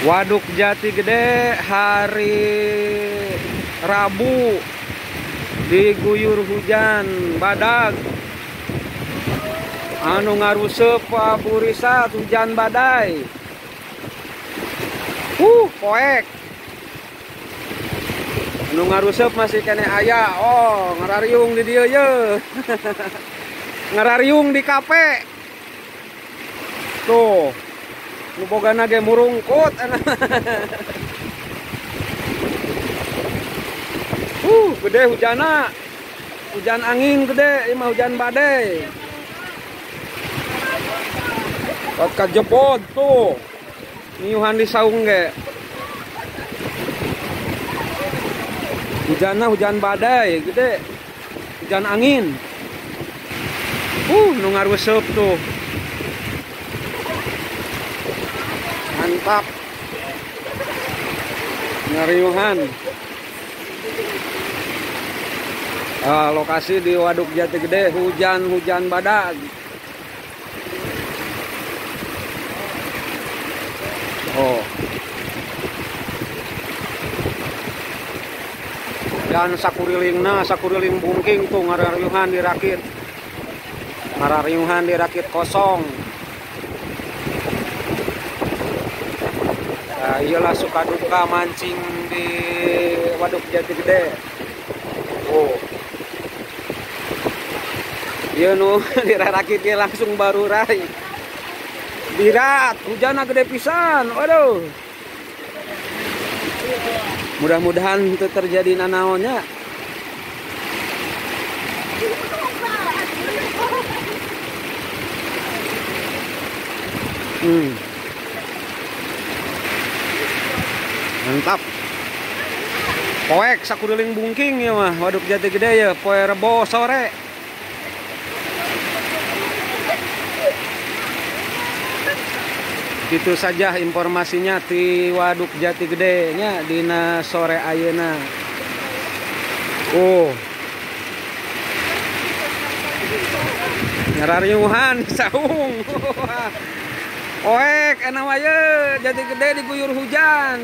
Waduk Jati Gede hari Rabu diguyur hujan badag. Anu ngaruseup paburisat hujan badai. Poek. Anu ngaruseup masih kene aya. Oh, ngarariung di dieu ye. Ngarariung di kape. Tuh. Nu bogana ge murungkut. Gede hujana. Hujan angin gede, ieu mah hujan badai. Kot kajepot tuh. Niuhan di saung ge. Hujanna hujan badai gede. Hujan angin. Nu ngaruseup tuh. Mantap. Ngariuhan. Lokasi di Waduk Jati Gede hujan-hujan badag. Oh. Dan sakurilingna, sakuriling bungking tuh ngarariuhan dirakit. Ngarariuhan dirakit kosong. Nah, iyalah suka duka mancing di Waduk Jati Gede. Oh. Ieu nu dirarakit ge langsung barurai. Birat, hujanna gede pisan. Waduh. Mudah-mudahan itu terjadi nanaonnya. Mantap. Poek sakuriling bungking ya mah Waduk Jati Gede ya, poe Rebo sore. Itu saja informasinya di Waduk Jati Gede nya dina sore ayeuna. Oh. Ngarariuhan saung. Poek enak wae Jati Gede diguyur hujan.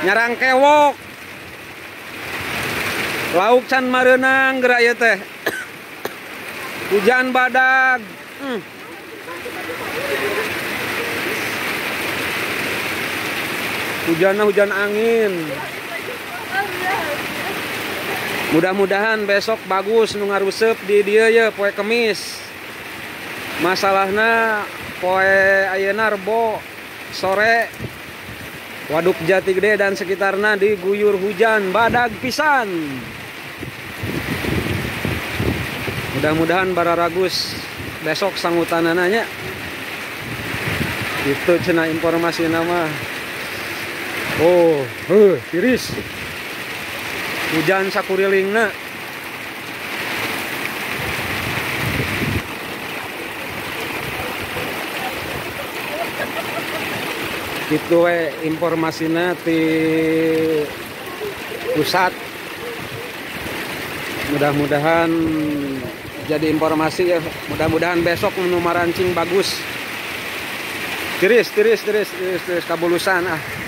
Nyarang kewok. Lauk can mareunang gerak ieu teh. Hujan badag. Hujannya hujan angin. Mudah-mudahan besok bagus nu ngaruseup di dieu ye poe Kemis. Masalahna poe ayeuna Rebo sore Waduk Jati Gede dan sekitarna diguyur hujan badag pisan. Mudah-mudahan bararagus besok sangutanana nya. Itu cenah informasi nama. Oh, tiris. Hujan sakurilingna. Itu we informasinya di pusat. Mudah-mudahan jadi informasi ya. Mudah-mudahan besok menu marancing bagus. Tiris, tiris, tiris, tiris, tiris kabulusan ah.